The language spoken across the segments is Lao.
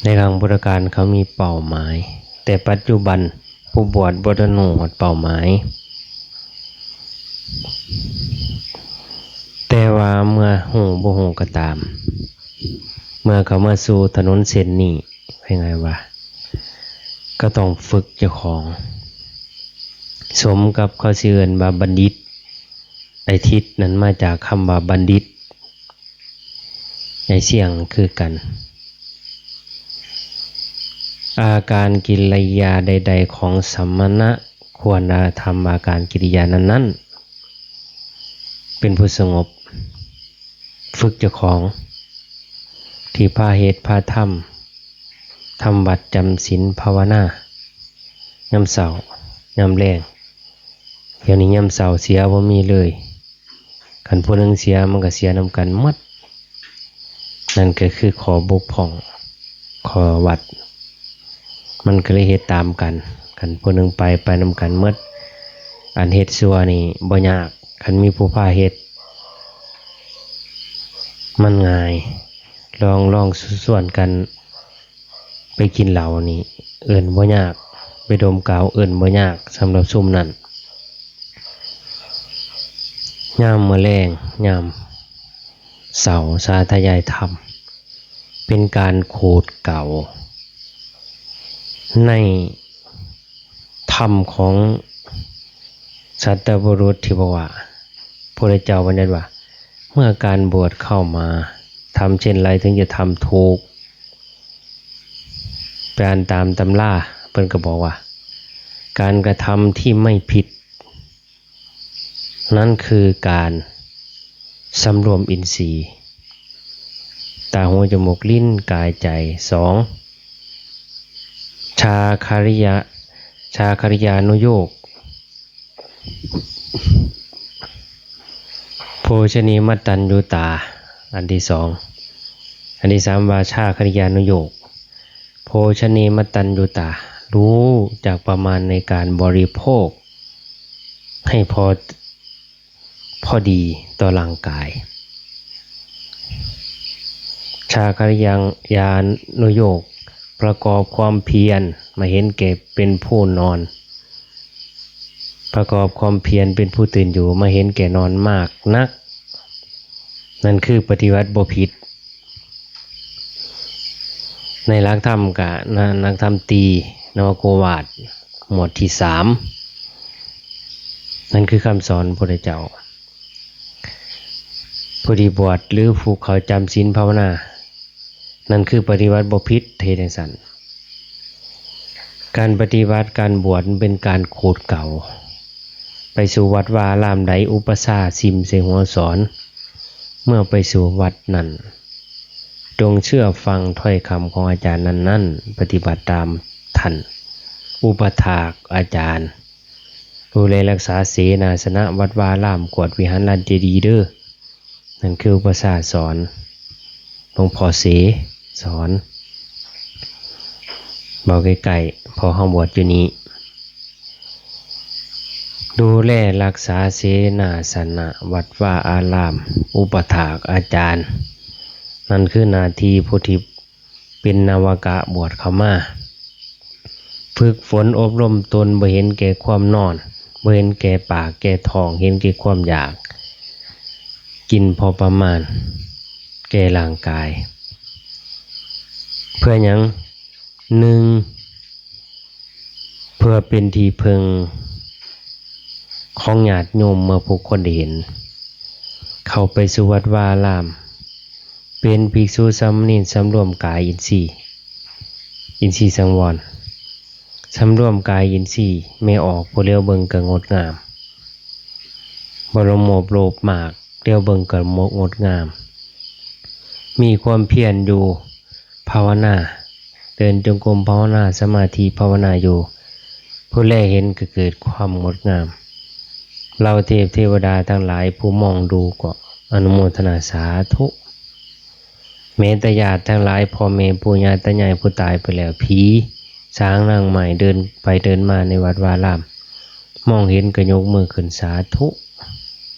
ໃນຄັ້ງພຸດທະການເຂົາມີເປົ້າໝາຍ, ແຕ່ປັດຈຸບັນຜູ້ບວດບໍ່ທັນຮູ້ຮອດເປົ້າໝາຍ. ແຕ່ວ່າເມື່ອຮູ້ບໍ່ຮູ້ກໍຕາມ, ເມື່ອເຂົາມາສູ່ຖະໜົນເສັ້ນນີ້, ເວົ້າງ່າຍວ່າ ກໍຕ້ອງຝຶກເຈົ້າຂອງ, ສົມກັບເຂົາຊິເອີ້ນວ່າບັນດິດ. ໄອ້ທິດນັ້ນມາຈາກຄຳວ່າບັນດິດ, ໄອ້ຊຽງຄືກັນ. ອາການກິລິຍາໃດໆຂອງສະມະນະ ຄວນທຳອາການກິລິຍານັ້ນໆ ເປັນຜູ້ສະຫງົບ, ຝຶກເຈົ້າຂອງ ທີ່ພາເຮັດພາທຳ, ທຳວັດຈຳສິນພາວະນາ ຍາມເຊົ້າ ຍາມແລງ. ດຽວນີ້ຍາມເຊົ້າເສຍບໍ່ມີເລີຍ, ຄັນຜູ້ໜຶ່ງເສຍມັນກໍເສຍນຳກັນໝົດ. ນັ້ນກໍຄືຂໍ້ບົກຜ່ອງ ຂໍ້ວັດ, ມັນກໍເລີຍເຮັດຕາມກັນ. ຄັນຜູ້ໜຶ່ງໄປ ໄປນຳກັນໝົດ. ອັນເຮັດຊົ່ວນີ້ບໍ່ຍາກ, ຄັນມີຜູ້ພາເຮັດ ມັນງ່າຍ. ລອງ ລອງຊວນກັນໄປກິນເຫຼົ້ານີ້ ເອີ້ນບໍ່ຍາກ, ໄປດົມກາວເອີ້ນບໍ່ຍາກສຳລັບຊຸມນັ້ນ. ຍາມມື້ແລງ ຍາມເຊົ້າ ສາທະຍາຍທຳ ເປັນການຂູດເກົ່າໃນ ທຳຂອງສັດຕະບຸລຸດທີ່ບອກວ່າ ພະພຸດທະເຈົ້າບັນຍັດວ່າ ເມື່ອການບວດເຂົ້າມາ ທຳເຊັ່ນໃດເຖິງຈະທຳຖືກ. ໄປອ່ານຕາມຕຳລາ ເພິ່ນກໍບອກວ່າ ການກະທຳທີ່ໄມ່ຜິດ ນັ້ນຄືການສຳລວມອິນຊີ ຕາ ຫູ ຈະມູກ ລີ້ນ ກາຍ ໃຈ. ສອງ ຊາຄະລິຍະ ຊາຄະລິຍານຸໂຍກ ໂພຊະເນມະຕັນຍູຕາ ອັນທີສອງ. ອັນທີສາມວ່າ ຊາຄະລິຍານຸໂຍກ ໂພຊະເນມະຕັນຍູຕາ ຮູ້ຈັກປະມານໃນການບໍລິໂພກໃຫ້ພໍ ພໍດີຕໍ່ຮ່າງກາຍ. ຊາຄະລິຍານຸໂຍກ ປະກອບຄວາມພຽນ ມາເຫັນແກ່ເປັນຜູ້ນອນ, ປະກອບຄວາມພຽນເປັນຜູ້ຕື່ນຢູ່ ມາເຫັນແກ່ນອນມາກນັກ. ນັ້ນຄືປະຕິບັດບໍ່ຜິດ. ໃນຫຼັກທຳກະ ນະ ຫຼັກທຳຕີນະວະໂກວາດ ໝວດທີສາມ ນັ້ນຄືຄຳສອນພະພຸດທະເຈົ້າ. ຜູ້ທີ່ບວດ ຫຼື ຜູ້ເຂົ້າຈຳສິນພາວະນາ ນັ້ນຄືປະຕິບັດບໍ່ຜິດ ເຮັດຈັ່ງຊັ້ນ. ການປະຕິບັດການບວດ ມັນເປັນການຂູດເກົ່າ. ໄປສູ່ວັດວາອາລາມໃດ ອຸປະຊາຊິມໃສ່ຫົວສອນ, ເມື່ອໄປສູ່ວັດນັ້ນ ຈົ່ງເຊື່ອຟັງຖ້ອຍຄຳຂອງອາຈານນັ້ນໆ, ປະຕິບັດຕາມທ່ານ ອຸປະຖາກອາຈານ, ດູແລຮັກສາເສນາສະນະ ວັດວາອາລາມ, ກວດວິຫານລານເຈດີເດີ້. ນັ້ນຄືອຸປະຊາສອນ, ຫຼວງພໍ່ເສສອນ. ເວົ້າໃກ້ໆ ເພາະເຮົາບວດຢູ່ນີ້. ດູແລຮັກສາເສນາສະນະ ວັດວາອາລາມ, ອຸປະຖາກອາຈານ. ນັ້ນຄືໜ້າທີ່ຜູ້ທີ່ເປັນນະວະກະບວດເຂົ້າມາ. ຝຶກຝົນອົບຮົມຕົນ, ບໍ່ເຫັນແກ່ຄວາມນອນ, ບໍ່ເຫັນແກ່ປາກແກ່ທ້ອງ, ເຫັນແກ່ຄວາມຢາກ, ກິນພໍປະມານແກ່ຮ່າງກາຍ. ເພື່ອຫຍັງ? ໜຶ່ງ ເພື່ອເປັນທີ່ເພິ່ງຂອງຍາດໂຍມເມື່ອຜູ້ຄົນໄດ້ເຫັນ. ເຂົ້າໄປສູ່ວັດວາອາລາມ ເປັນພິກສຸສາມະເນນ ສຳລວມກາຍອິນຊີ, ອິນຊີສັງວອນ, ສຳລວມກາຍອິນຊີ, ແມ່ອອກຜູ້ຫຼຽວເບິ່ງກໍງົດງາມ, ບໍ່ໂລບໂລບມາກ, ຫຼຽວເບິ່ງກໍງົດງາມ, ມີຄວາມພຽນຢູ່, ພາວະນາ, ເດີນຈົງກົມພາວະນາ, ສະມາທິພາວະນາຢູ່, ຜູ້ແລເຫັນກໍເກີດຄວາມງົດງາມ. ເຫຼົ່າເທບເທວະດາທັງຫຼາຍຜູ້ມອງດູກໍອະນຸໂມທະນາສາທຸ. ແມ້ແຕ່ຍາດທັງຫຼາຍ, ພໍ່ແມ່ປູ່ຍ່າຕາຍາຍຜູ້ຕາຍໄປແລ້ວ, ຜີ, ຊ້າງ, ນາງໄມ້ ເດີນໄປເດີນມາໃນວັດວາອາລາມ, ມອງເຫັນກໍຍົກມືຂຶ້ນສາທຸ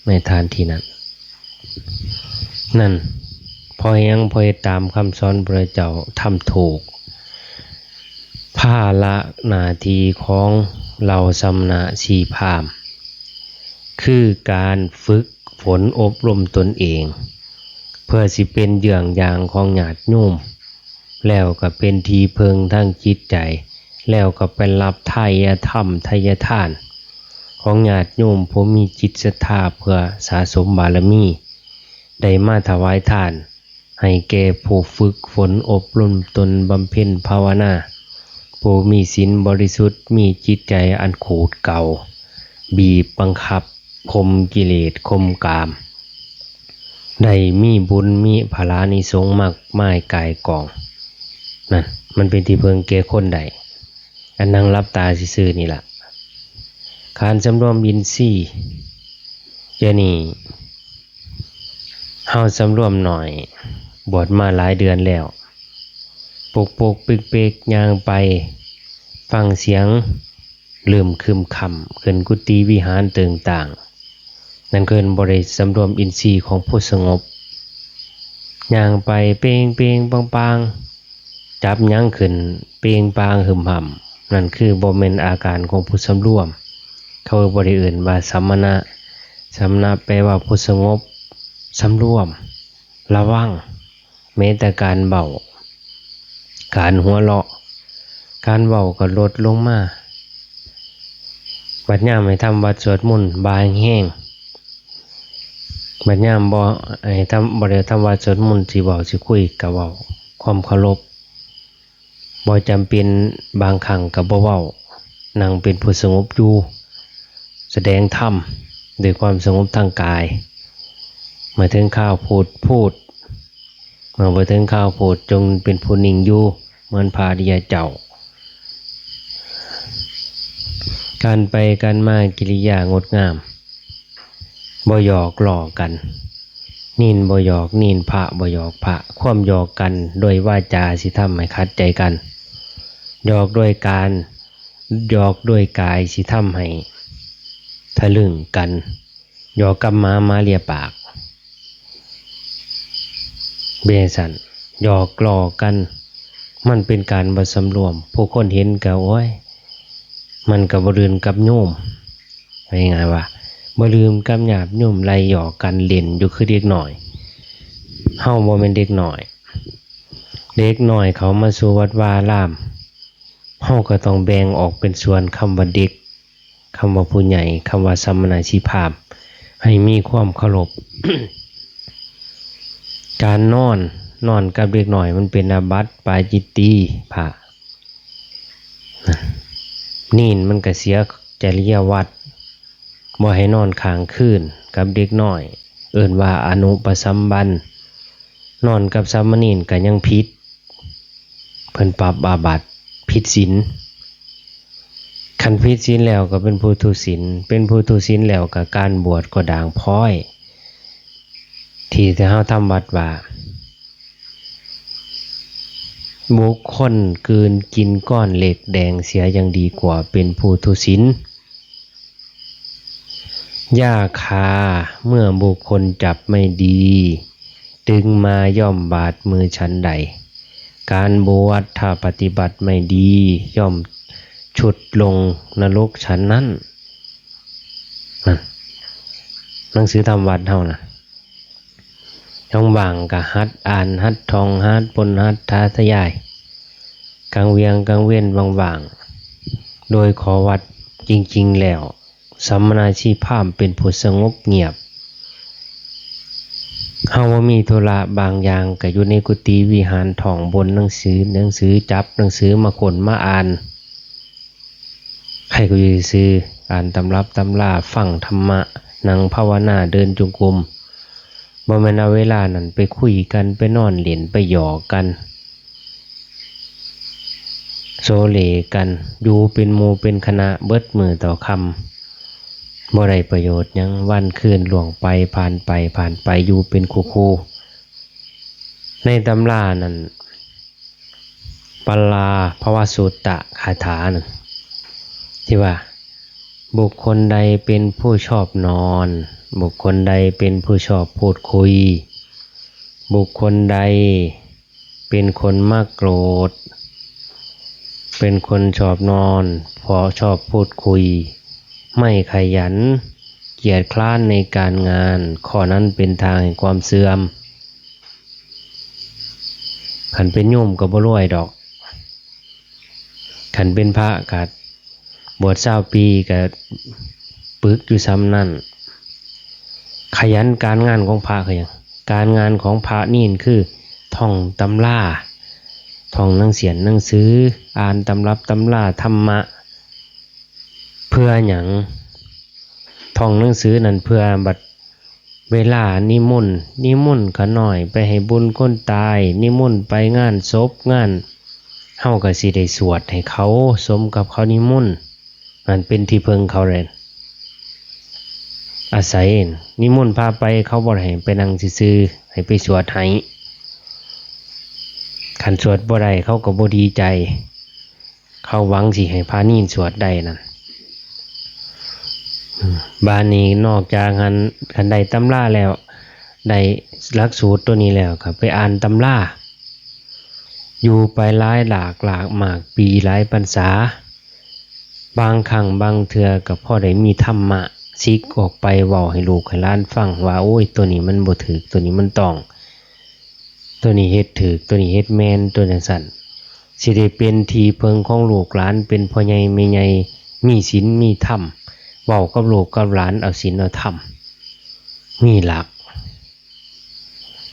ໃນຖານທີ່ນັ້ນ. ນັ້ນ ເພາະຫຍັງ? ເພາະເຮັດຕາມຄຳສອນພະພຸດທະເຈົ້າ, ທຳຖືກ, ພາລະໜ້າທີ່ຂອງເຫຼົ່າສະມະນະຊີພາມ ຄືການຝຶກຝົນອົບຮົມຕົນເອງ ເພື່ອຊິເປັນເຢື້ອງຢ່າງຂອງຍາດໂຍມ ແລ້ວກໍເປັນທີ່ເພິ່ງທາງຈິດໃຈ ແລ້ວກໍໄປຮັບທາຍະທຳທາຍະທານຂອງຍາດໂຍມຜູ້ມີຈິດສັດທາເພື່ອສະສົມບາລະມີ ໄດ້ມາຖວາຍທານ ໃຫ້ແກ່ຜູ້ຝຶກຝົນອົບຮົມຕົນບຳເພັນພາວະນາ, ຜູ້ມີສິນບໍລິສຸດ, ມີຈິດໃຈອັນຂູດເກົ່າ, ບີບບັງຄັບ, ຂົ່ມກິເລດ, ຂົ່ມກາມ, ໄດ້ມີບຸນມີພະລານິສົງມາກມາຍກ່າຍກອງ. ນັ້ນ, ມັນເປັນທີ່ເພິ່ງແກ່ຄົນໄດ້. ອັນນັ່ງຫຼັບຕາຊື່ໆນີ້ລະ. ການສຳລວມອິນຊີ ດຽວນີ້ເຮົາສຳລວມໜ້ອຍ, ບວດມາຫຼາຍເດືອນແລ້ວ, ປົກໆເປັກໆຍ່າງໄປ, ຟັງສຽງລຶ້ມຄຶມຄ່ຳ ຂຶ້ນກຸຕິວິຫານເຕີງຕ່າງ, ນັ້ນຄືບໍ່ໄດ້ສຳລວມອິນຊີຂອງຜູ້ສະຫງົບ. ຍ່າງໄປເປງໆປາງໆ, ຈັບຫຍັງຂຶ້ນເປງປາງຫຶມຫຳ, ນັ້ນຄືບໍ່ແມ່ນອາການຂອງຜູ້ສຳລວມ. ເຂົາບໍ່ໄດ້ເອີ້ນວ່າສະມະນະ. ສະມະນະແປວ່າຜູ້ສະຫງົບ, ສຳລວມ, ລະວັງ, ແມ້ແຕ່ການເວົ້າ, ການຫົວເລາະ, ການເວົ້າກໍລົດລົງມາ. ບັດຍາມໃຫ້ທຳວັດສວດມົນ ບາແຮງ, ບັດຍາມບໍ່ໃຫ້ທຳ, ບໍ່ໄດ້ທຳວັດສວດມົນ ຊິເວົ້າຊິຄຸຍກໍເວົ້າຄວາມເຄົາລົບ, ບໍ່ຈຳເປັນ, ບາງຄັ້ງກໍບໍ່ເວົ້າ, ນັ່ງເປັນຜູ້ສະຫງົບຢູ່, ສະແດງທຳດ້ວຍຄວາມສະຫງົບທາງກາຍ. ເມື່ອເຖິງຄາວພູດ, ພູດ, ເມື່ອບໍ່ເຖິງຄາວພູດ, ຈົ່ງເປັນຜູ້ນິ່ງຢູ່ ເໝືອນພະອະລິຍະເຈົ້າ. ການໄປການມາ ກິລິຍາງົດງາມ, ບໍ່ຫຍອກລໍ້ກັນ, ນີນບໍ່ຫຍອກນີນ, ພະບໍ່ຫຍອກພະ. ຄວາມຫຍອກກັນດ້ວຍວາຈາ ຊິທຳໃຫ້ຂັດໃຈກັນ, ຫຍອກດ້ວຍການ, ຫຍອກດ້ວຍກາຍ ຊິທຳໃຫ້ທະລຶ້ງກັນ. ຫຍອກກັບໝາ, ໝາເລຍປາກ, ເປັນຈັ່ງຊັ້ນ. ຫຍອກລໍ້ກັນ, ມັນເປັນການບໍ່ສຳລວມ. ຜູ້ຄົນເຫັນກໍ, ໂອ້ຍ, ມັນກໍບໍ່ລື່ນກັບໂຍມ. ເວົ້າງ່າຍໆວ່າ, ບໍ່ລືມກັບຍາດໂຍມ ໄລ່ຫຍອກກັນຫຼິ້ນຢູ່ຄືເດັກນ້ອຍ. ເຮົາບໍ່ແມ່ນເດັກນ້ອຍ. ເດັກນ້ອຍເຂົ້າມາສູ່ວັດວາອາລາມ, ເຮົາກໍຕ້ອງແບ່ງອອກເປັນສ່ວນ. ຄຳວ່າເດັກ, ຄຳວ່າຜູ້ໃຫຍ່, ຄຳວ່າສະມະນະຊີພາມ, ໃຫ້ມີຄວາມເຄົາລົບ. ການນອນ, ນອນກັບເດັກນ້ອຍ ມັນເປັນອາບັດປາຈິດຕີພະ. ນີນມັນກະເສຍຈະລິຍະວັດ, ບໍ່ໃຫ້ນອນຄ້າງຄືນກັບເດັກນ້ອຍ, ເອີ້ນວ່າອະນຸປະສຳບັນ. ນອນກັບສາມະເນນກໍຍັງຜິດ, ເພິ່ນປັບອາບັດ, ຜິດສິນ. ຄັນຜິດສິນແລ້ວກໍເປັນຜູ້ທຸສິນ, ເປັນຜູ້ທຸສິນແລ້ວກໍການບວດກໍດ່າງພ້ອຍ. ທີ່ ທີ່ເຮົາທຳວັດວ່າ, ບຸກຄົນກືນກິນກ້ອນເຫຼັກແດງເສຍຍັງດີກວ່າເປັນຜູ້ທຸສິນ. ຢາຄາເມື່ອບຸກຄົນຈັບໄມ່ດີ, ດຶງມາຍ່ອມບາດມືສັນໃດ, ການບວດຖ້າປະຕິບັດໄມ່ດີ, ຍ່ອມຊຸດລົງນະລົກສັນນັ້ນ. ນັ້ນ ໜັງສືທຳວັດເຮົານະ. ຍາມວ່າງກໍຫັດອ່ານ, ຫັດທ່ອງ, ຫັດປົນ, ຫັດຖາທະຍາຍ, ກາງວຽງກາງເວັນວ່າງໆ. ໂດຍຂໍ້ວັດຈິງໆແລ້ວ, ສຳມະນາຊີພາມເປັນຜູ້ສະຫງົບງຽບ. ເຮົາບໍ່ມີທຸລະບາງຢ່າງ, ກໍຢູ່ໃນກຸຕິວິຫານ, ທ່ອງບົນໜັງສື, ໜັງສື, ຈັບໜັງສືມາຄົ້ນມາອ່ານ. ໃຜກໍຢູ່ຊື່ໆ, ອ່ານຕຳລັບຕຳລາ, ຟັງທຳມະ, ນັ່ງພາວະນາ, ເດີນຈົງກົມ. ບໍ່ແມ່ນເອົາເວລານັ້ນໄປຄຸຍກັນ, ໄປນອນຫຼິ້ນ, ໄປຫຍອກກັນ, ໂສເຫຼກັນ, ຢູ່ເປັນໝູ່ເປັນຄະນະເບິດມື້ຕໍ່ຄ່ຳ, ບໍ່ໄດ້ປະໂຫຍດຫຍັງ. ວັນຄືນລ່ວງໄປ, ຜ່ານໄປ, ຜ່ານໄປ, ຢູ່ເປັນຄູ່ໆ. ໃນຕຳລານັ້ນ, ປະລາພະວະສຸດຕະຄາຖານັ້ນ ທີ່ວ່າ ບຸກຄົນໃດເປັນຜູ້ຊອບນອນ, ບຸກຄົນໃດເປັນຜູ້ຊອບພູດຄຸຍ, ບຸກຄົນໃດເປັນຄົນມັກໂກຣດ, ເປັນຄົນຊອບນອນ ເພາະຊອບພູດຄຸຍ, ໄມ່ຂະຫຍັນ, ກຽດຄຮ້ານໃນການງານ, ຂໍ້ນັ້ນເປັນທາງແຫ່ງຄວາມເສື່ອມ. ຄັນເປັນໂຍມກໍບໍ່ລວຍດອກ, ຄັນເປັນພະກໍບວດຊາວປີກໍປຶກຢູ່ສ່ຳນັ້ນ. ຂະຫຍັນການງານຂອງພະຄືຫຍັງ? ການງານຂອງພະນີ້ຄືທ່ອງຕຳລາ, ທ່ອງໜັງສຽນໜັງສື, ອ່ານຕຳລັບຕຳລາທຳມະ. ເພື່ອຫຍັງ? ທ່ອງໜັງສືນັ້ນເພື່ອບັດເວລານິມົນ, ນິມົນຂະນ້ອຍໄປໃຫ້ບຸນຄົນຕາຍ, ນິມົນໄປງານສົບ, ງານ ເຮົາກໍຊິໄດ້ສວດໃຫ້ເຂົາ, ສົມກັບເຂົານິມົນ. ນັ້ນເປັນທີ່ເພິ່ງເຂົາແລ້ວ. ອາໄສນິມົນພາໄປ, ເຂົາບໍ່ໄດ້ໃຫ້ໄປນັ່ງຊື່ໆ, ໃຫ້ໄປສວດໃຫ້. ຄັນສວດບໍ່ໄດ້ ເຂົາກໍບໍ່ດີໃຈ, ເຂົາຫວັງຊິໃຫ້ພານີນສວດໄດ້ນັ້ນ. ອືມ ບາດນີ້ນອກຈາກຫັ້ນ, ຄັນໄດ້ຕຳລາແລ້ວ, ໄດ້ຫຼັກສູດໂຕນີ້ແລ້ວ, ກໍໄປອ່ານຕຳລາ. ຢູ່ໄປຫຼາຍຫຼາກ ຫຼາກໝາກປີ ຫຼາຍພັນສາ, ບາງຄັ້ງບາງເທື່ອກໍພໍໄດ້ມີທຳມະສິກອອກໄປເວົ້າໃຫ້ລູກໃຫ້ຫຼານຟັງວ່າ ໂອ້ຍ ໂຕນີ້ມັນບໍ່ຖືກ, ໂຕນີ້ມັນຕ້ອງ, ໂຕນີ້ເຮັດຖືກ, ໂຕນີ້ເຮັດແມ່ນ, ໂຕຈັ່ງຊັ້ນ, ຊິໄດ້ເປັນທີ່ເພິ່ງຂອງລູກຫຼານ, ເປັນພໍ່ໃຫຍ່ແມ່ໃຫຍ່, ມີສິນມີທຳ, ເວົ້າກັບລູກກັບຫຼານ, ເອົາສິນເອົາທຳ, ມີຫຼັກ.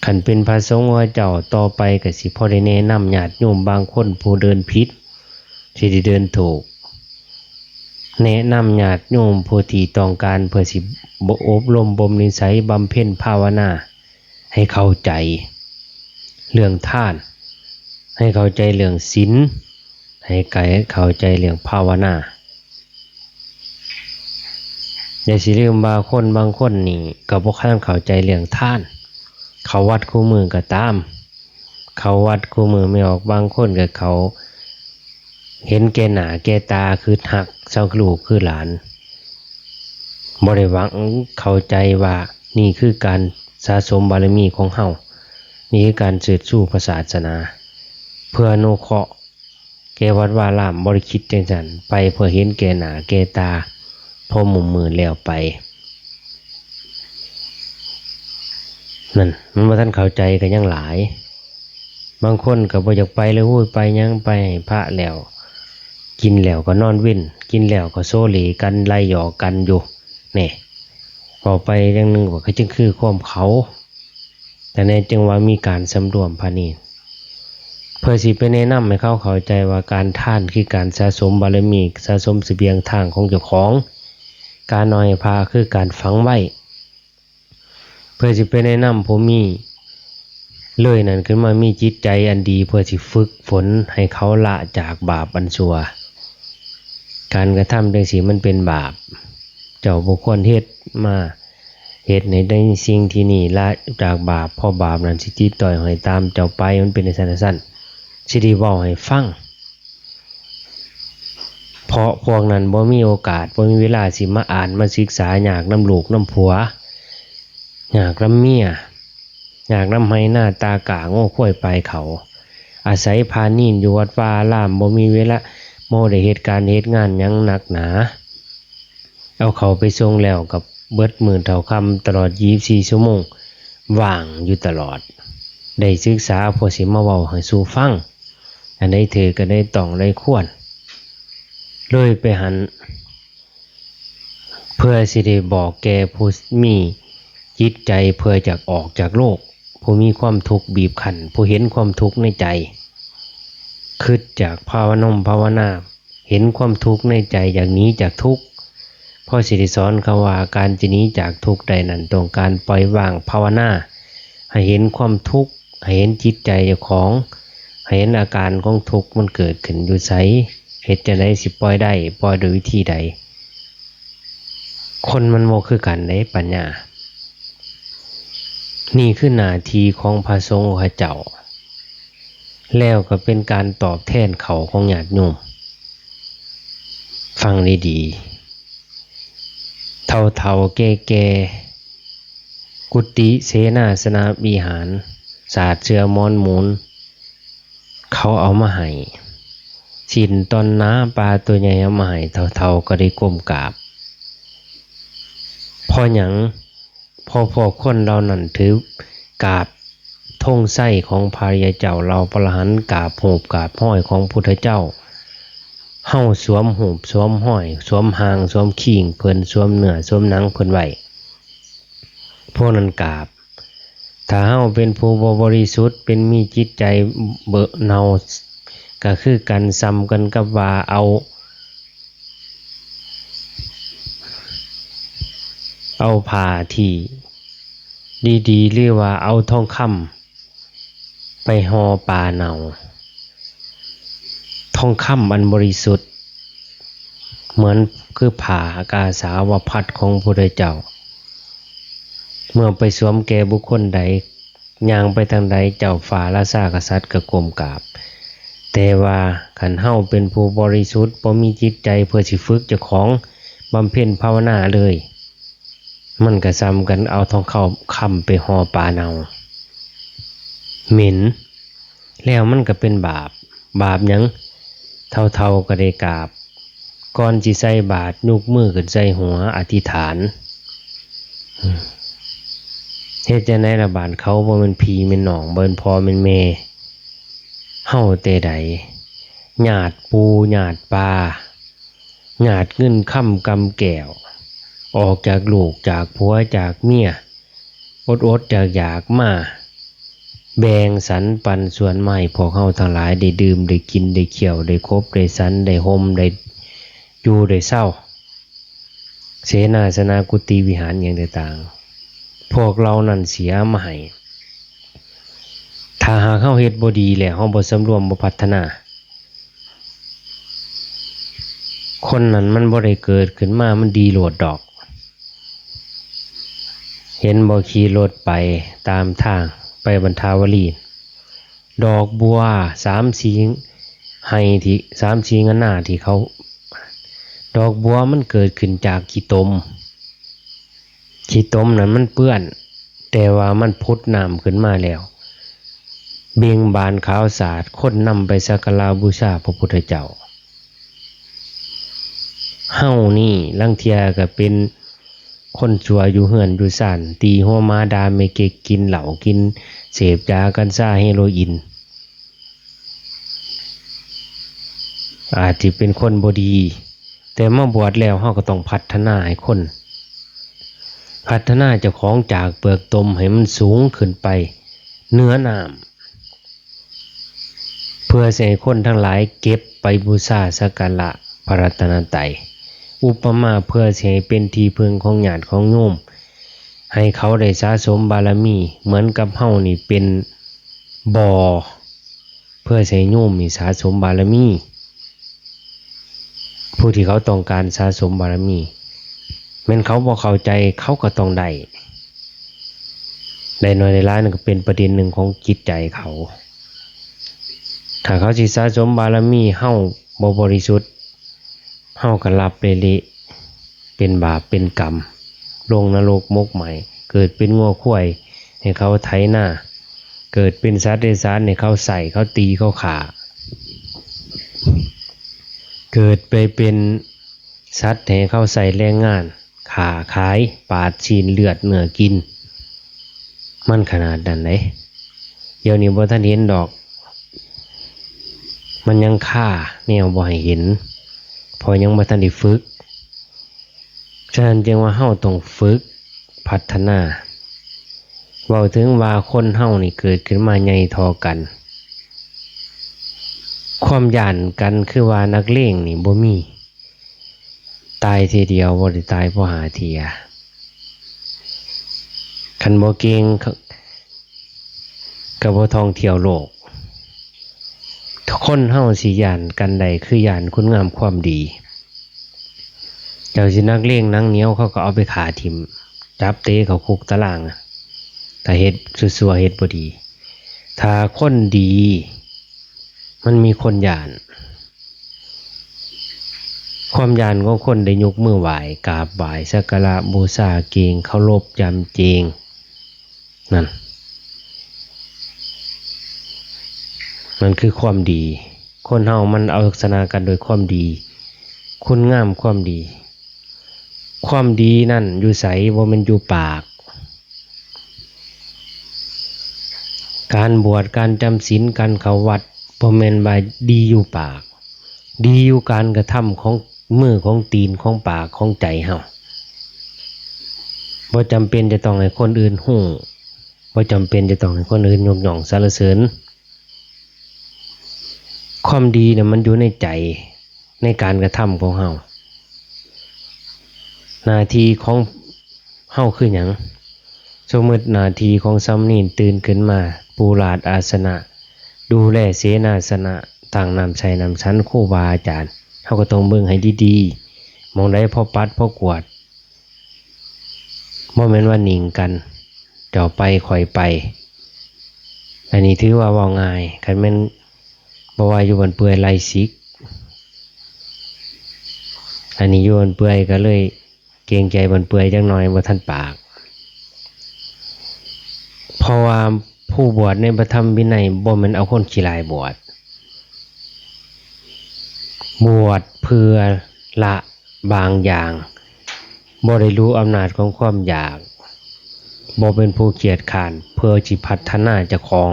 ຄັນເປັນພະສົງຂະເຈົ້າ, ຕໍ່ໄປກໍຊິພໍໄດ້ແນະນຳຍາດໂຍມບາງຄົນຜູ້ເດີນຜິດ ຊິໄດ້ເດີນຖືກ, ແນະນຳຍາດໂຍມຜູ້ທີ່ຕ້ອງການເພື່ອຊິອົບຮົມບົ່ມນິໄສບຳເພັນພາວະນາ ໃຫ້ເຂົ້າໃຈເລື່ອງທານ, ໃຫ້ເຂົ້າໃຈເລື່ອງສິນ, ໃຫ້ໄກເຂົ້າໃຈເລື່ອງພາວະນາ. ຢ່າຊິລືມວ່າຄົນບາງຄົນນີ້ກໍບໍ່ທັນເຂົ້າໃຈເລື່ອງທານ. ເຂົ້າວັດຄູ່ມື້ກໍຕາມ, ເຂົ້າວັດຄູ່ມື້ແມ່ອອກ, ບາງຄົນກໍເຂົ້າເຫັນແກ່ໜ້າແກ່ຕາ, ຄຶດຮັກຊາວລູກຄືຫຼານ, ບໍ່ໄດ້ຫວັງເຂົ້າໃຈວ່ານີ້ຄືການສະສົມບາລະມີຂອງເຮົາ, ນີ້ຄືການເຊີດຊູພະສາສະໜາ ເພື່ອອະນຸເຄາະ ແກ່ວັດວາລາມ, ບໍ່ໄດ້ຄິດຈັ່ງຊັ້ນ, ໄປເພື່ອເຫັນແກ່ໜ້າແກ່ຕາ, ພໍມຸມມືແລ້ວໄປ. ນັ້ນ ມັນບໍ່ທັນເຂົ້າໃຈກໍຍັງຫຼາຍ. ບາງຄົນກໍບໍ່ຢາກໄປເລີຍ, ໂອ້ຍ ໄປຫຍັງ, ໄປໃຫ້ພະແລ້ວ, ກິນແລ້ວກໍນອນເວັນ, ກິນແລ້ວກໍໂຊເຫຼກັນ, ໄລ່ຫຍອກກັນຢູ່. ແນ່ ເວົ້າໄປຢ່າງໜຶ່ງວ່າຄືຈັ່ງຄືຄວາມເຂົາ, ຈັ່ງໃດຈຶ່ງວ່າມີການສຳລວມພະນີນ ເພື່ອຊິໄປແນະນຳໃຫ້ເຂົາເຂົ້າໃຈວ່າການທານຄືການສະສົມບາລະມີ, ສະສົມສະບຽງທາງຂອງເຈົ້າຂອງ, ການເອົາໃຫ້ພະຄືການຝັງໄວ້, ເພື່ອຊິໄປແນະນຳຜູ້ມີເລີຍນັ້ນຂຶ້ນມາມີຈິດໃຈອັນດີ ເພື່ອຊິຝຶກຝົນໃຫ້ເຂົາລະຈາກບາບອັນຊົ່ວ. ການກະທຳຈັ່ງຊີ້ມັນເປັນບາບ, ເຈົ້າບໍ່ຄວນເຮັດມາ. ເຮັດໃຫ້ໃນສິ່ງທີ່ນີ້ລະຈາກບາບ, ເພາະບາບນັ້ນຊິຕິດຕ່ອຍຫ້ອຍຕາມເຈົ້າໄປ, ມັນເປັນຈັ່ງຊັ້ນຈັ່ງຊັ້ນ, ຊິໄດ້ເວົ້າໃຫ້ຟັງ. ເພາະພວກນັ້ນບໍ່ມີໂອກາດ, ບໍ່ມີເວລາຊິມາອ່ານ, ມາສຶກສາ, ຍາກນຳລູກນຳຜົວ, ຍາກນຳເມຍ, ຍາກນຳໄຮ່ນາຕາກ້າ, ງົວຄວາຍປາຍເຂົ້າ, ອາໄສພະນີນຢູ່ວັດວາອາລາມ, ບໍ່ມີເວລາ, ບໍ່ໄດ້ເຮັດການເຮັດງານຫຍັງໜັກໜາ. ເອົາເຂົ້າໄປສົ່ງແລ້ວກໍເບິດມື້ເທົ່າຄ່ຳຕະຫຼອດຊາວສີ່ຊົ່ວໂມງ, ວ່າງຢູ່ຕະຫຼອດ. ໄດ້ສຶກສາພໍຊິມາເວົ້າໃຫ້ສູ່ຟັງ, ອັນໃດຖືກ ອັນໃດຕ້ອງ ໄດ້ຄວນ, ເລີຍໄປຫັ້ນ ເພື່ອຊິໄດ້ບອກແກ່ຜູ້ມີຈິດໃຈເພື່ອຈະອອກຈາກໂລກ, ຜູ້ມີຄວາມທຸກບີບຄັ້ນ, ຜູ້ເຫັນຄວາມທຸກໃນໃຈ, ຄິດຈາກພາວະນົມພາວະນາ, ເຫັນຄວາມທຸກໃນໃຈ, ຢາກໜີຈາກທຸກ. ພໍຊິໄດ້ສອນເຂົາວ່າ ການຈະໜີຈາກທຸກໄດ້ນັ້ນ ຕ້ອງການປ່ອຍວາງພາວະນາ, ໃຫ້ເຫັນຄວາມທຸກ, ໃຫ້ເຫັນຈິດໃຈເຈົ້າຂອງ, ໃຫ້ເຫັນອາການຂອງທຸກມັນເກີດຂຶ້ນຢູ່ໃສ, ເຮັດຈັ່ງໃດຊິປ່ອຍໄດ້, ປ່ອຍດ້ວຍວິທີໃດ. ຄົນມັນບໍ່ຄືກັນເດ້ ປັນຍາ. ນີ້ຄືໜ້າທີ່ຂອງພະສົງຂະເຈົ້າ, ແລ້ວກໍເປັນການຕອບແທນເຂົ້າຂອງຍາດໂຍມ. ຟັງດີໆ, ເຖົ້າໆແກ່ໆ, ກຸຕິເສນາສະນະວິຫານ, ສາດເສື່ອໝອນໝູນ, ເຂົາເອົາມາໃຫ້. ຊີ້ນຕອນໜາ ປາຕົວໃຫຍ່ເອົາມາໃຫ້ ເຖົ້າໆກໍໄດ້ກົ້ມກາບ. ເພາະຫຍັງ? ເພາະພວກຄົນເຫຼົ່ານັ້ນຖືກາບ ທົງໄຊຂອງພະລິຍະເຈົ້າ ເຫຼົ່າພະລະຫັນ ກາບຮູບກາບຮອຍຂອງພຸດທະເຈົ້າ. ເຮົາສວມຮູບສວມຮອຍ ສວມຮ່າງສວມຄີງເພິ່ນ ສວມເນື້ອສວມໜັງເພິ່ນໄວ້ ພວກນັ້ນກາບ. ຖ້າເຮົາເປັນຜູ້ບໍ່ບໍລິສຸດ ເປັນມີຈິດໃຈເບີເນົ່າ ກໍຄືກັນ ສ່ຳກັນກັບວ່າເອົາ ເອົາຜ້າທີ່ດີໆ ຫຼືວ່າເອົາທອງຄຳໄປຫໍ່ປາເນົ່າ. ທອງຄຳອັນບໍລິສຸດ ເໝືອນຄືຜ້າກາສາວະພັດຂອງພະພຸດທະເຈົ້າ ເມື່ອໄປສວມແກ່ບຸກຄົນໃດ ຍ່າງໄປທາງໃດ ເຈົ້າຟ້າລາຊາກະສັດກໍກົ້ມກາບ. ແຕ່ວ່າຄັນເຮົາເປັນຜູ້ບໍລິສຸດ ບໍ່ມີຈິດໃຈເພື່ອຊິຝຶກເຈົ້າຂອງບຳເພັນພາວະນາເລີຍ ມັນກໍສ່ຳກັນເອົາທອງຄຳ ຄຳໄປຫໍ່ປາເນົ່າ ເໝັນ ແລ້ວມັນກໍເປັນບາບ. ບາບຫຍັງ? ເຖົ້າໆກໍໄດ້ກາບ ກ່ອນຊິໃສ່ບາດ ຍົກມືຂຶ້ນໃສ່ຫົວ ອະທິຖານ. ເຮັດຈັ່ງໃດລະບາດ? ເຂົາບໍ່ແມ່ນພີ່ແມ່ນນ້ອງ ບໍ່ແມ່ນພໍ່ແມ່ນແມ່ເຮົາແຕ່ໃດ? ຍາດປູ່ຍາດປາ ຍາດເງິນຄຳກຳແກ້ວ ອອກຈາກລູກຈາກຜົວຈາກເມຍ ອົດໆຢາກໆມາ ແບ່ງສັນປັນສ່ວນມາໃຫ້ພວກເຮົາທັງຫຼາຍໄດ້ດື່ມ ໄດ້ກິນ ໄດ້ຂ້ຽວ ໄດ້ຄົບ ໄດ້ສັນ ໄດ້ຫົ່ມ ໄດ້ຢູ່ໄດ້ເຊົາ ເສນາສະນາກຸຕິວິຫານຫຍັງຕ່າງໆ ພວກເຫຼົ່ານັ້ນເສຍມາໃຫ້. ຖ້າຫາກເຮົາເຮັດບໍ່ດີແລ້ວ ເຮົາບໍ່ສຳລວມ ບໍ່ພັດທະນາ ຄົນນັ້ນມັນບໍ່ໄດ້ເກີດຂຶ້ນມາມັນດີໂລດດອກ. ເຫັນບໍ່? ຂີ່ລົດໄປຕາມທາງໄປບັນທາວະລີ ດອກບົວສາມສີ່ໄຮ່ທີ່ ສາມສີ່ງານາທີ່ເຂົາ ດອກບົວມັນເກີດຂຶ້ນຈາກຂີ້ຕົມ. ຂີ້ຕົມນັ້ນມັນເປື້ອນ ແຕ່ວ່າມັນຜຸດນ້ຳຂຶ້ນມາແລ້ວ ເບັ່ງບານຂາວສະອາດ ຄົນນຳໄປສັກກາລະບູຊາພະພຸດທະເຈົ້າ. ເຮົານີ້ລາງເທື່ອກໍເປັນຄົນຊົ່ວຢູ່ເຮືອນຢູ່ຊານ ຕີຫົວໝາດ່າແມ່ເກັກ ກິນເຫຼົ້າກິນເສບຢາກັນຊາເຮໂຣອິນ ອາດຊິເປັນຄົນບໍ່ດີ ແຕ່ມາບວດແລ້ວເຮົາກໍຕ້ອງພັດທະນາໃຫ້ຄົນ ພັດທະນາເຈົ້າຂອງຈາກເປືອກຕົມໃຫ້ມັນສູງຂຶ້ນໄປເໜືອນ້ຳ ເພື່ອຊິໃຫ້ຄົນທັງຫຼາຍເກັບໄປບູຊາສັກກາລະພະລັດຕະນະໄຕ ອຸປະມາເພື່ອຊິໃຫ້ເປັນທີ່ເພິ່ງຂອງຍາດຂອງໂຍມ ໃຫ້ເຂົາໄດ້ສະສົມບາລະມີ ເໝືອນກັບເຮົານີ້ເປັນບໍ່ ເພື່ອໃຫ້ໂຍມນີ້ສະສົມບາລະມີ ຜູ້ທີ່ເຂົາຕ້ອງການສະສົມບາລະມີ ແມ່ນເຂົາບໍ່ເຂົ້າໃຈ ເຂົາກໍຕ້ອງໄດ້ ໄດ້ໜ້ອຍໄດ້ຫຼາຍນັ້ນກໍເປັນປະເດັນໜຶ່ງຂອງຈິດໃຈເຂົາ. ຖ້າເຂົາຊິສະສົມບາລະມີ ເຮົາບໍ່ບໍລິສຸດ ເຮົາກໍລັບເລະເລະ ເປັນບາບເປັນກຳ ລົງນະລົກໝົກໄໝ້ ເກີດເປັນງົວຄວາຍໃຫ້ເຂົາໄຖນາ ເກີດເປັນສັດເດຍສານໃຫ້ເຂົາໃຊ້ ເຂົາຕີ ເຂົາຂ້າ ເກີດໄປເປັນສັດໃຫ້ເຂົາໃຊ້ແຮງງານ ຄ້າຂາຍ ປາດຊີ້ນເລືອດເນື້ອກິນ ມັນຂະໜາດນັ້ນເດ້. ດຽວນີ້ບໍ່ທັນເຫັນດອກ ມັນຍັງຄາແນວບໍ່ໃຫ້ເຫັນ ເພາະຍັງບໍ່ທັນໄດ້ຝຶກ. ສະນັ້ນຈຶ່ງວ່າເຮົາຕ້ອງຝຶກພັດທະນາ. ເວົ້າເຖິງວ່າຄົນເຮົານີ້ເກີດຂຶ້ນມາໃຫຍ່ທໍ່ກັນ ຄວາມຢ້ານກັນຄືວ່ານັກເລງນີ້ບໍ່ມີ ຕາຍເທື່ອດຽວ ບໍ່ໄດ້ຕາຍພໍຫ້າເທື່ອ. ຄັນບໍ່ເກັ່ງ ກະບໍ່ທ່ອງທ່ຽວໂລກ. ຄົນເຮົາຊິຢ້ານກັນໄດ້ ຄືຢ້ານຄຸນງາມຄວາມດີ. ເຈົ້າຊິນັກເລງໜັງໜຽວ ເຂົາກໍເອົາໄປຂ້າຖິ້ມ ຈັບເຕະເຂົ້າຄຸກຕາລາງ ຖ້າເຮັດຊົ່ວໆ ເຮັດບໍ່ດີ. ຖ້າຄົນດີ ມັນມີຄົນຢ້ານ. ຄວາມຢ້ານຂອງຄົນໄດ້ຍົກມືໄຫວ້ ກາບໄຫວ້ ສັກກາລະບູຊາ ເກງເຄົາລົບ ຈຳເຈງ ນັ້ນ ນັ້ນຄືຄວາມດີ. ຄົນເຮົາມັນເອົາຊະນະກັນໂດຍຄວາມດີ ຄຸນງາມຄວາມດີ. ຄວາມດີນັ້ນຢູ່ໃສ? ບໍ່ແມ່ນຢູ່ປາກ. ການບວດ ການຈຳສິນ ການເຂົ້າວັດ ບໍ່ແມ່ນວ່າດີຢູ່ປາກ, ດີຢູ່ການກະທຳຂອງມື ຂອງຕີນ ຂອງປາກ ຂອງໃຈເຮົາ. ບໍ່ຈຳເປັນຈະຕ້ອງໃຫ້ຄົນອື່ນຮູ້, ບໍ່ຈຳເປັນຈະຕ້ອງໃຫ້ຄົນອື່ນຍົກຍ້ອງສັນລະເສີນ. ຄວາມດີນະ ມັນຢູ່ໃນໃຈ ໃນການກະທຳຂອງເຮົາ. ໜ້າທີ່ຂອງເຮົາຄືຫຍັງ? ສົມມຸດໜ້າທີ່ຂອງສາມະເນນຕື່ນຂຶ້ນມາ ປູລາດອາສະນະ ດູແລເສນາສະນະ ຕັ້ງນ້ຳໃຊ້ນ້ຳສັນ ຄູບາອາຈານ ເຮົາກໍຕ້ອງເບິ່ງໃຫ້ດີໆ ໝ່ອງໃດພໍປັດພໍກວາດ. ບໍ່ແມ່ນວ່າໜິ່ງກັນ ເຈົ້າໄປຂ້ອຍໄປ. ອັນນີ້ຖືວ່າເວົ້າງ່າຍ, ຄັນແມ່ນບໍ່ວ່າຢູ່ບ້ານເປືອຍໄລ່ສິກ, ອັນນີ້ຢູ່ບ້ານເປືອຍກໍເລີຍເກງໃຈບ້ານເປືອຍຈັກໜ່ອຍ ບໍ່ທັນປາກ. ເພາະວ່າຜູ້ບວດໃນພະທຳວິໄນບໍ່ແມ່ນເອົາຄົນຂີ້ລ້າຍບວດ, ບວດເພື່ອລະ ບາງຢ່າງ ບໍ່ໄດ້ຮູ້ອຳນາດຂອງຄວາມຢາກ, ບໍ່ເປັນຜູ້ຂຽດຄ້ານເພື່ອຊິພັດທະນາເຈົ້າຂອງ,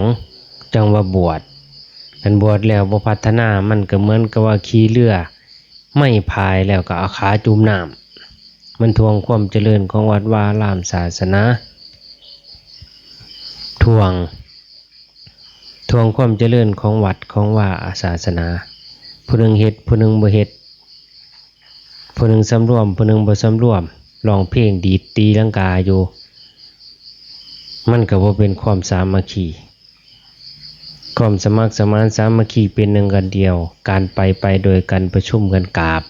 ຈັ່ງວ່າບວດ. ຄັນບວດແລ້ວບໍ່ພັດທະນາ ມັນກໍເໝືອນກັບວ່າຂີ່ເຮືອໄມ້ພາຍແລ້ວກໍເອົາຂາຈຸ່ມນ້ຳ. ມັນຖ່ວງຄວາມຈະເລີນຂອງວັດວາອາລາມສາສະໜາ, ຖ່ວງ ຖ່ວງຄວາມຈະເລີນຂອງວັດຂອງວາອາສາສະໜາ. ຜູ້ໜຶ່ງເຮັດ ຜູ້ໜຶ່ງບໍ່ເຮັດ, ຜູ້ໜຶ່ງສຳລວມ ຜູ້ໜຶ່ງບໍ່ສຳລວມ, ຮ້ອງເພງ ດີດຕີລັງກາຢູ່, ມັນກໍບໍ່ເປັນຄວາມສາມັກຄີ. ຄວາມສະໝັກສະໝານສາມັກຄີເປັນໜຶ່ງອັນດຽວ, ການໄປ ໄປໂດຍກັນ, ປະຊຸມກັນກາບ,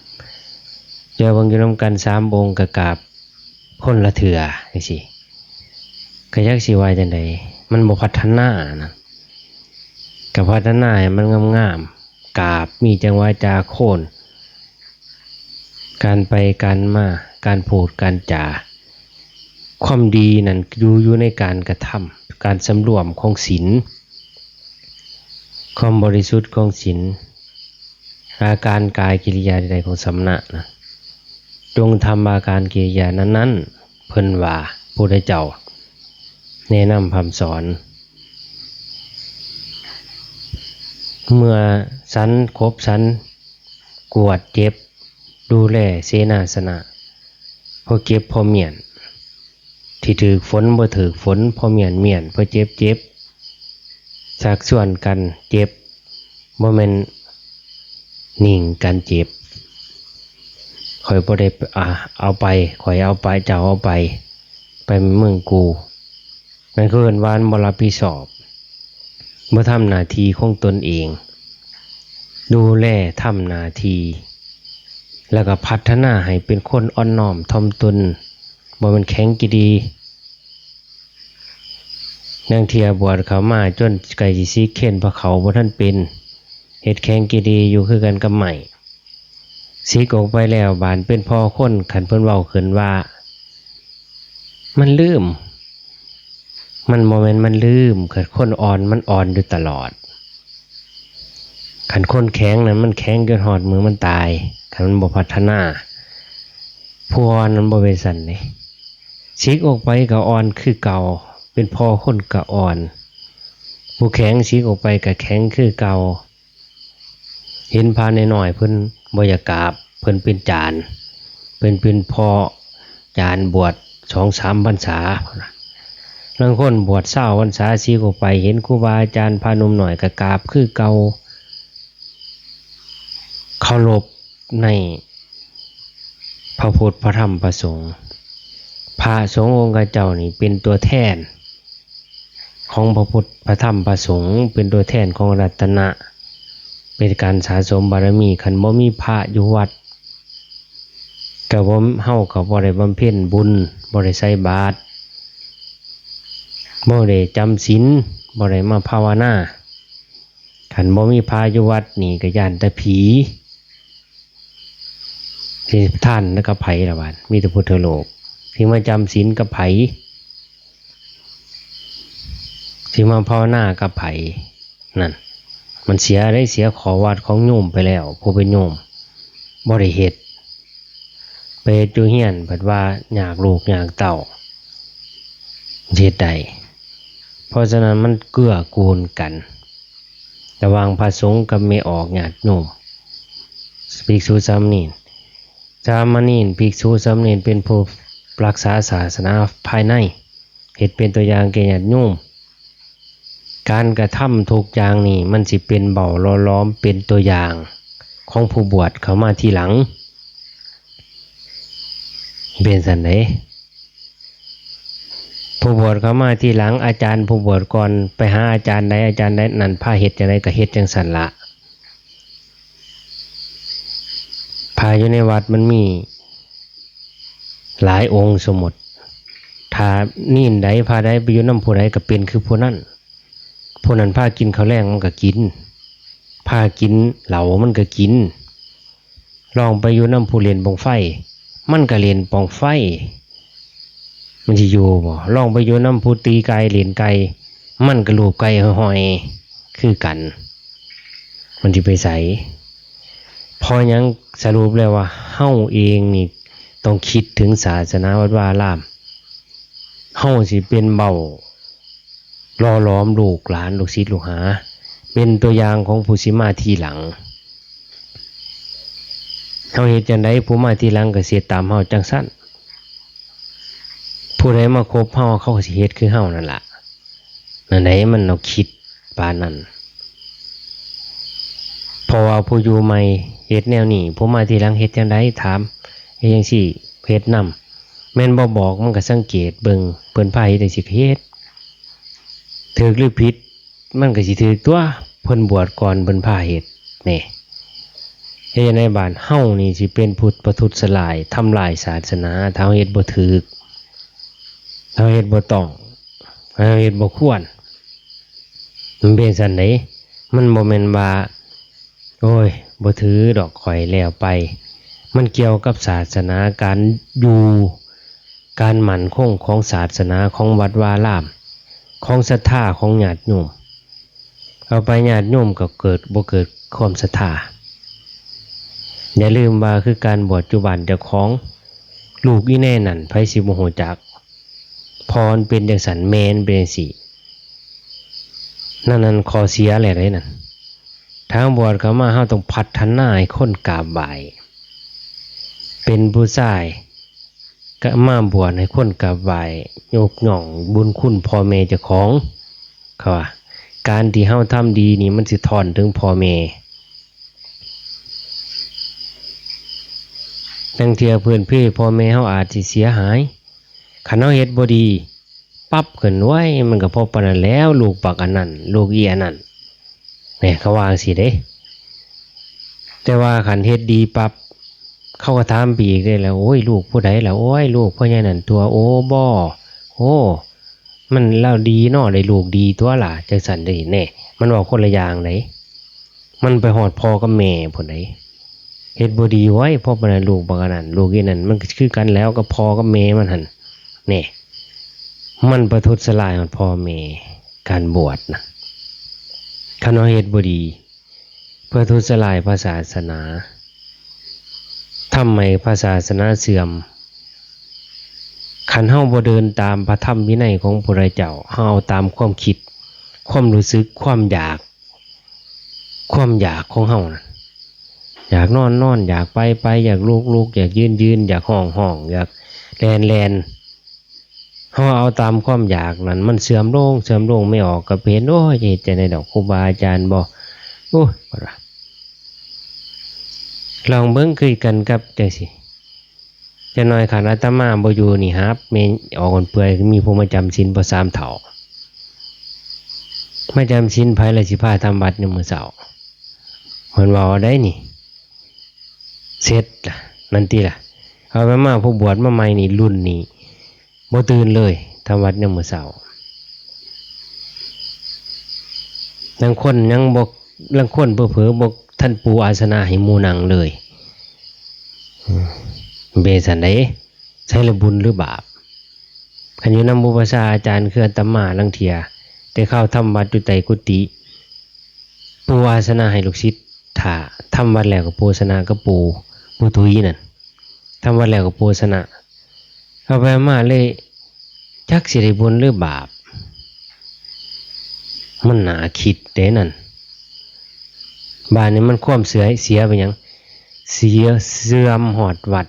ແລ້ວເບິ່ງຢູ່ນຳກັນສາມອົງກໍກາບ ຄົນລະເທື່ອຈັ່ງຊີ້ ກໍຈັກຊິວ່າຈັ່ງໃດ, ມັນບໍ່ພັດທະນານະ. ກໍພັດທະນາໃຫ້ມັນງາມໆ, ກາບ ມີຈັງຫວະຈາໂຄນ, ການໄປການມາ, ການພູດການຈາ. ຄວາມດີນັ້ນຢູ່ ຢູ່ໃນການກະທຳ, ການສຳລວມຂອງສິນ, ຄວາມບໍລິສຸດຂອງສິນ. ອາການກາຍກິລິຍາໃດໆຂອງສະມະນະນະ, ຈົ່ງທຳອາການກິລິຍານັ້ນໆ, ເພິ່ນວ່າ ພຸດທະເຈົ້າແນະນຳພຳສອນ. ເມື່ອສັນ ຄົບສັນ ກວດເຈັບ ດູແລເສນາສະນະ, ພໍເຈັບພໍມ້ຽນ. ທີ່ຖືກຝົນບໍ່ຖືກຝົນ, ພໍມ້ຽນມ້ຽນ, ພໍເຈັບເຈັບ, ຊັກຊວນກັນເຈັບ, ບໍ່ແມ່ນໜິ່ງກັນເຈັບ. ຂ້ອຍບໍ່ໄດ້ ອາ ເອົາໄປ, ຂ້ອຍເອົາໄປ, ເຈົ້າເອົາໄປ, ໄປເມືອງກູ. ນັ້ນຄືເອີ້ນວ່າບໍ່ຮັບຜິດຊອບ, ບໍ່ທຳໜ້າທີ່ຂອງຕົນເອງ, ດູແລທຳໜ້າທີ່ ແລ້ວກໍພັດທະນາໃຫ້ເປັນຄົນອ່ອນນ້ອມຖ່ອມຕົນ, ບໍ່ແມ່ນແຂງກີ່ດີ. ລາງເທື່ອບວດເຂົ້າມາຈົນໃກ້ຊິສິກເຄນພະເຂົ້າບໍ່ທັນເປັນ, ເຮັດແຂງກີ່ດີຢູ່ຄືກັນກັບໄມ້. ສິກອອກໄປແລ້ວ ບາດເປັນພໍ່ຄົນ, ຄັນເພິ່ນເວົ້າຂຶ້ນວ່າ ມັນລືມ, ມັນບໍ່ແມ່ນມັນລືມ, ຄັນຄົນອ່ອນມັນອ່ອນຢູ່ຕະຫຼອດ. ຄັນຄົນແຂງນັ້ນ ມັນແຂງຈົນຮອດມື້ມັນຕາຍ, ຄັນມັນບໍ່ພັດທະນາ. ຜູ້ອ່ອນມັນບໍ່ເປັນຊັ້ນເດ້, ສິກອອກໄປກໍອ່ອນຄືເກົ່າ, ເປັນພໍ່ຄົນກໍອ່ອນ, ຜູ້ແຂງສິກອອກໄປກໍແຂງຄືເກົ່າ. ເຫັນພະນ້ອຍໆ ເພິ່ນບໍ່ຢາກກາບ, ເພິ່ນເປັນຈານ, ເພິ່ນເປັນພໍ່ຈານ ບວດສອງສາມພັນສາ. ລາງຄົນບວດຊາວພັນສາ ສິກອອກໄປ, ເຫັນຄູບາອາຈານ ພະໜຸ່ມນ້ອຍກໍກາບຄືເກົ່າ, ເຄົາລົບໃນພະພຸດ ພະທຳ ພະສົງ. ພະສົງອົງຄະເຈົ້ານີ້ເປັນຕົວແທນ ຂອງພະພຸດ ພະທຳ ພະສົງ, ເປັນຕົວແທນຂອງລັດຕະນະ, ເປັນການສະສົມບາລະມີ. ຄັນບໍ່ມີພະຢູ່ວັດ ກໍບໍ່ ເຮົາກໍບໍ່ໄດ້ບຳເພັນບຸນ, ບໍ່ໄດ້ໃສ່ບາດ, ບໍ່ໄດ້ຈຳສິນ, ບໍ່ໄດ້ມາພາວະນາ. ຄັນບໍ່ມີພະຢູ່ວັດນີ້ ກໍຢ້ານແຕ່ຜີ. ຊິທານກັບໃຜລະບາດ? ມີແຕ່ພຸດທະໂລກ. ຊິມາຈຳສິນກັບໃຜ? ຊິມາພາວະນາກັບໃຜ? ນັ້ນ. ມັນເສຍໄດ້ ເສຍຂໍ້ວັດຂອງໂຍມໄປແລ້ວ ຜູ້ເປັນໂຍມບໍ່ໄດ້ເຮັດ ໄປເຮັດຢູ່ເຮືອນ ເພິ່ນວ່າຍາກລູກຍາກເຕົ້າ ເຮັດໄດ້. ເພາະສະນັ້ນມັນເກື້ອກູນກັນ ລະຫວ່າງພະສົງກັບແມ່ອອກຍາດໂຍມ ພິກສຸສາມະເນນ ສາມະເນນ ພິກສຸ ສາມະເນນ ເປັນຜູ້ຮັກສາສາສະໜາພາຍໃນ ເຮັດເປັນຕົວຢ່າງແກ່ຍາດໂຍມ. ການກະທຳທຸກຢ່າງນີ້ ມັນຊິເປັນເບົາຫຼໍ່ຫຼອມ ເປັນຕົວຢ່າງຂອງຜູ້ບວດເຂົ້າມາທີຫຼັງ ເປັນຊັ້ນເດ້. ຜູ້ບວດເຂົ້າມາທີຫຼັງ ອາຈານຜູ້ບວດກ່ອນ ໄປຫາອາຈານໃດ ອາຈານໃດນັ້ນພາເຮັດຈັ່ງໃດກະເຮັດຈັ່ງຊັ້ນລະ. ພະຢູ່ໃນວັດມັນມີຫຼາຍອົງ ສົມມຸດ ຖ້າເນນໃດ ພະໃດໄປຢູ່ນຳຜູ້ໃດກະເປັນຄືຜູ້ນັ້ນ. ຜູ້ນັ້ນພາກິນເຂົ້າແລງມັນກະກິນ ພາກິນເຫຼົ້າມັນກະກິນ. ລອງໄປຢູ່ນຳຜູ້ຫຼິ້ນບັ້ງໄຟ ມັນກະຫຼິ້ນບັ້ງໄຟ ມັນຊິຢູ່ບໍ່? ລອງໄປຢູ່ນຳຜູ້ຕີໄກ່ຫຼິ້ນໄກ່ ມັນກະລູບໄກ່ຫ້ອຍໆ ຄືກັນ ມັນຊິໄປໃສ? ເພາະຫຍັງ? ສະຫຼຸບແລ້ວວ່າເຮົາເອງນີ້ຕ້ອງຄິດເຖິງສາສະໜາວັດວາອາລາມ ເຮົາຊິເປັນເບົາ ຫຼໍ່ຫຼອມລູກຫຼານ ລູກສິດລູກຫາ ເປັນຕົວຢ່າງຂອງຜູ້ຊິມາທີຫຼັງ. ເຮົາເຮັດຈັ່ງໃດ ຜູ້ມາທີຫຼັງກະຊິເຮັດຕາມເຮົາຈັ່ງຊັ້ນ. ຜູ້ໃດມາຄົບເຮົາ ເຂົາກະຊິເຮັດຄືເຮົານັ້ນລະ. ນັ້ນໃດ ມັນເອົາຄິດປານນັ້ນ. ເພາະວ່າຜູ້ຢູ່ໃໝ່ເຮັດແນວນີ້ ຜູ້ມາທີຫຼັງເຮັດຈັ່ງໃດ? ຖາມ ເຮັດຈັ່ງຊີ້ ເຮັດນຳ ແມ່ນບໍ່ບອກ ມັນກະສັງເກດເບິ່ງ ເພິ່ນພາເຮັດຈັ່ງຊີ້ກະເຮັດ ຖືກຫຼືຜິດ ມັນກະຊິຖືກຕົວະ ເພິ່ນບວດກ່ອນ ເພິ່ນພາເຮັດແນ່. ເຮັດຈັ່ງໃດບາດ? ເຮົານີ້ຊິເປັນຜູ້ປະທຸດສະລາຍ ທຳລາຍສາສະໜາ ຖ້າເຮົາເຮັດບໍ່ຖືກ ເຮົາເຮັດບໍ່ຕ້ອງ ເຮົາເຮັດບໍ່ຄວນ. ມັນເປັນຊັ້ນເດ້ ມັນບໍ່ແມ່ນວ່າ ໂອ້ຍ ບໍ່ຖືດອກຂ້ອຍແລ້ວໄປ. ມັນກ່ຽວກັບສາສະໜາ ການຢູ່ ການໝັ້ນຄົງຂອງສາສະໜາ ຂອງວັດວາອາລາມ ຂອງສັດທາຂອງຍາດໂຍມ. ເອົາໄປຍາດໂຍມກະເກີດ ບໍ່ເກີດຄວາມສັດທາ. ຢ່າລືມວ່າຄືການບວດຢູ່ບ້ານເຈົ້າຂອງ ລູກອີແນ່ນັ້ນ ໃຜຊິບໍ່ຮູ້ຈັກ ພໍ່ມັນເປັນຈັ່ງຊັ້ນ ແມ່ມັນເປັນຈັ່ງຊີ້. ນັ້ນ ນັ້ນຂໍ້ເສຍແຫຼະເດ້ນັ້ນ. ທາງບວດເຂົ້າມາ ເຮົາຕ້ອງພັດທະນາໃຫ້ຄົນກາບໄຫວ້ ເປັນຜູ້ຊາຍກະມາບວດໃຫ້ຄົນກາບໄຫວ້ ຍົກຍ້ອງບຸນຄຸນພໍ່ແມ່ເຈົ້າຂອງ. ເຂົາວ່າ ການທີ່ເຮົາທຳດີນີ້ ມັນສະທ້ອນເຖິງພໍ່ແມ່. ລາງເທື່ອພື້ນເພພໍ່ແມ່ເຮົາອາດຊິເສຍຫາຍ ຄັນເຮົາເຮັດບໍ່ດີ ປັບຂຶ້ນ ໂອ້ຍ ມັນກະພໍປານນັ້ນແລ້ວ ລູກບັກອັນນັ້ນ ລູກອີອັນນັ້ນ ແນ່ ເຂົາວ່າຈັ່ງຊີ້ເດ້. ແຕ່ວ່າຄັນເຮັດດີປັບ ເຂົາກະຖາມໄປອີກເດ້ລະ ໂອ້ຍ ລູກຜູ້ໃດລະ? ໂອ້ຍ ລູກພໍ່ໃຫຍ່ນັ້ນຕົວະ. ໂອ້ ບໍ່ ໂອ້ ມັນລາວດີເນາະ ໄດ້ລູກດີຕົວະລະ ຈັ່ງຊັ້ນເດ້. ແນ່ ມັນເວົ້າຄົນລະຢ່າງໃດ໋ ມັນໄປຮອດພໍ່ກັບແມ່ພຸ້ນໃດ໋. ເຮັດບໍ່ດີ ໂອ້ຍ ພໍປານນັ້ນ ລູກບັກອັນນັ້ນ ລູກອີນັ້ນ ມັນກະຄືກັນແລ້ວກັບພໍ່ກັບແມ່ມັນຫັ້ນ. ແນ່ ມັນປະທຸດສະລາຍຮອດພໍ່ແມ່ ການບວດນະ ຄັນເຮົາເຮັດບໍ່ດີ ປະທຸດສະລາຍພະສາສະໜາ ທຳໃຫ້ພະສາສະໜາເສື່ອມ. ຄັນເຮົາບໍ່ເດີນຕາມພະທຳວິໄນຂອງພະພຸດທະເຈົ້າ ເຮົາເອົາຕາມຄວາມຄິດ ຄວາມຮູ້ສຶກ ຄວາມຢາກ ຄວາມຢາກຂອງເຮົານັ້ນ ຢາກນອນ ນອນ ຢາກໄປ ໄປ ຢາກລຸກ ລຸກ ຢາກຢືນ ຢືນ ຢາກຮ້ອງ ຮ້ອງ ຢາກແລ່ນ ແລ່ນ ເຮົາເອົາຕາມຄວາມຢາກນັ້ນ ມັນເສື່ອມລົງ ເສື່ອມລົງ ແມ່ອອກກະເຫັນ ໂອ້ຍ ຈະເຮັດຈັ່ງໃດດອກ ຄູບາອາຈານບໍ່ ໂອ້ຍ ເພິ່ນວ່າ ລອງເບິ່ງຄືກັນກັບຈັ່ງຊີ້ ຈັກໜ້ອຍຄັນອາດຕະມາບໍ່ຢູ່ນີ້ ຫາບແມ່ອອກເປື່ອຍ ມີຜູ້ມາຈຳສິນບໍ່ ສາມເຖົ້າ ມາຈຳສິນ ໃຜລະຊິພາທຳວັດຍາມມື້ເຊົ້າ ເພິ່ນເວົ້າໄດ໋ນີ້ ເສັດລະ ນັ້ນຕິລະ ເອົາມາ ມາຜູ້ບວດມາໃໝ່ນີ້ ລຸ້ນນີ້ ບໍ່ຕື່ນເລີຍ ທຳວັດຍາມມື້ເຊົ້າ. ລາງຄົນຍັງບໍ່ ລາງຄົນເຜີໆບໍ່ທັນປູອາສະນະໃຫ້ໝູ່ນັ່ງເລີຍ. ອືມ ເປັນຊັ້ນໃດ ໃສລະບຸນຫຼືບາບ? ຄັນຢູ່ນຳອຸປະຊາອາຈານຄືອາດຕະມາ ລາງເທື່ອແຕ່ຄາວທຳວັດຢູ່ໃຕ້ກຸຕິ ປູ່ອາສະນະໃຫ້ລູກສິດຖ້າ ທຳວັດແລ້ວກໍປູ່ອາສະນະກັບປູ່ ປູ່ຕຸຍນັ້ນ ທຳວັດແລ້ວກໍປູ່ອາສະນະ ເອົາໄປເອົາມາເລີຍ ຈັກຊິໄດ້ບຸນຫຼືບາບ ມັນໜ້າຄິດເດ້ນັ້ນ. ບາດນີ້ມັນຄວາມເສຍ ເສຍໄປຫຍັງ? ເສຍ ເສື່ອມຮອດວັດ.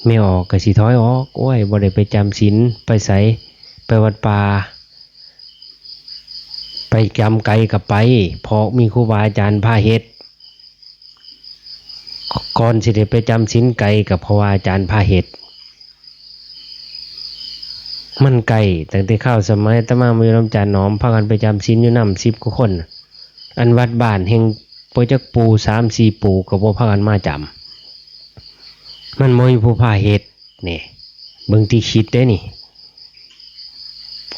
ແມ່ອອກກໍຊິຖອຍອອກ ໂອ້ຍ ບໍ່ໄດ້ໄປຈຳສິນ ໄປໃສ ໄປວັດປ່າ ໄປຈຳໄກກໍໄປ ເພາະມີຄູບາອາຈານພາເຮັດ. ກ່ອນຊິໄດ້ໄປຈຳສິນໄກ ກໍເພາະວ່າອາຈານພາເຮັດ. ມັນໃກ້ ຕັ້ງແຕ່ຄາວສະໄໝອາດຕະມາມາຢູ່ນຳຈານໜອມ ພາກັນໄປຈຳສິນຢູ່ນຳສິບກວ່າຄົນ. ອັນວັດບ້ານແຮ່ງບໍ່ຈັກປູ່ ສາມສີ່ປູ່ກໍບໍ່ພາກັນມາຈຳ. ມັນບໍ່ມີຜູ້ພາເຮັດ. ນີ້ ເບິ່ງທີ່ຄິດເດ້ນີ້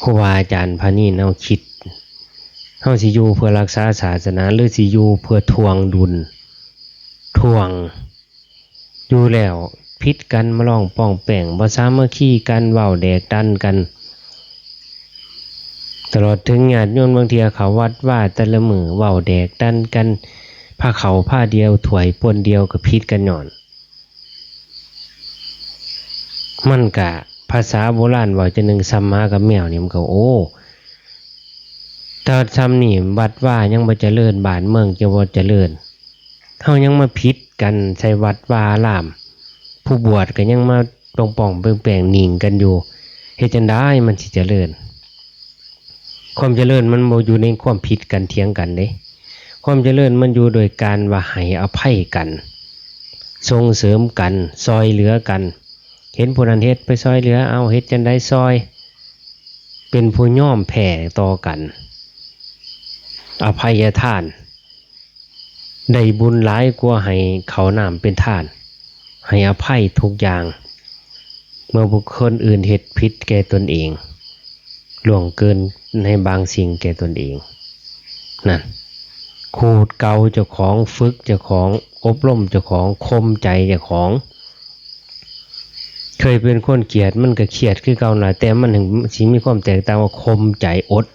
ຄູບາອາຈານພານີນເຮົາຄິດ ເຮົາຊິຢູ່ເພື່ອລັກສາສາສະໜາ ຫຼື ຊິຢູ່ເພື່ອຖ່ວງດຸນ ຖ່ວງ ຢູ່ແລ້ວຜິດກັນມາລອງປ່ອງແປງ ບໍ່ສາມັກຄີກັນ ເວົ້າແດກດັນກັນ ຕະຫຼອດເຖິງຍາດໂຍມບາງເທື່ອເຂົ້າວັດວາແຕ່ລະມື້ ເວົ້າແດກດັນກັນ ພາເຂົ້າພາດຽວ ຖ້ວຍປ່ນດຽວ ກໍຜິດກັນຍ້ອນ ມັນກະ ພາສາໂບລານເວົ້າຈັ່ງໜຶ່ງ ສ່ຳໝາກັບແມວນີ້ ມັນກໍ ໂອ້ ແຕ່ສ່ຳນີ້ວັດວາຍັງບໍ່ຈະເລີນ ບ້ານເມືອງຈະບໍ່ຈະເລີນ ເຮົາຍັງມາຜິດກັນໃສ່ວັດວາອາລາມ ຜູ້ບວດກໍຍັງມາປ່ອງໆແປງໆໜິ່ງກັນຢູ່ ເຮັດຈັ່ງໃດມັນຊິຈະເລີນ? ຄວາມຈະເລີນມັນບໍ່ຢູ່ໃນຄວາມຜິດກັນຖຽງກັນເດ້ ຄວາມຈະເລີນມັນຢູ່ໂດຍການວ່າໃຫ້ອະໄພກັນ ສົ່ງເສີມກັນ ຊ່ອຍເຫຼືອກັນ ເຫັນຜູ້ນັ້ນເຮັດໄປຊ່ອຍເຫຼືອ ເອົາ ເຮັດຈັ່ງໃດຊ່ອຍ ເປັນຜູ້ຍອມແພ້ຕໍ່ກັນ ອະໄພຍະທານ ໄດ້ບຸນຫຼາຍກວ່າໃຫ້ເຂົ້ານ້ຳເປັນທານ ໃຫ້ອະໄພທຸກຢ່າງ ເມື່ອບຸກຄົນອື່ນເຮັດຜິດແກ່ຕົນເອງ ລ່ວງເກີນໃນບາງສິ່ງແກ່ຕົນເອງ ນັ້ນ ຂູດເກົາເຈົ້າຂອງ ຝຶກເຈົ້າຂອງ ອົບຮົມເຈົ້າຂອງ ຂົ່ມໃຈເຈົ້າຂອງ. ເຄີຍເປັນຄົນຄຽດ ມັນກໍຄຽດຄືເກົ່ານັ້ນລະ ແຕ່ມັນຊິມີຄວາມແຕກຕ່າງວ່າຂົ່ມໃຈ ອົດ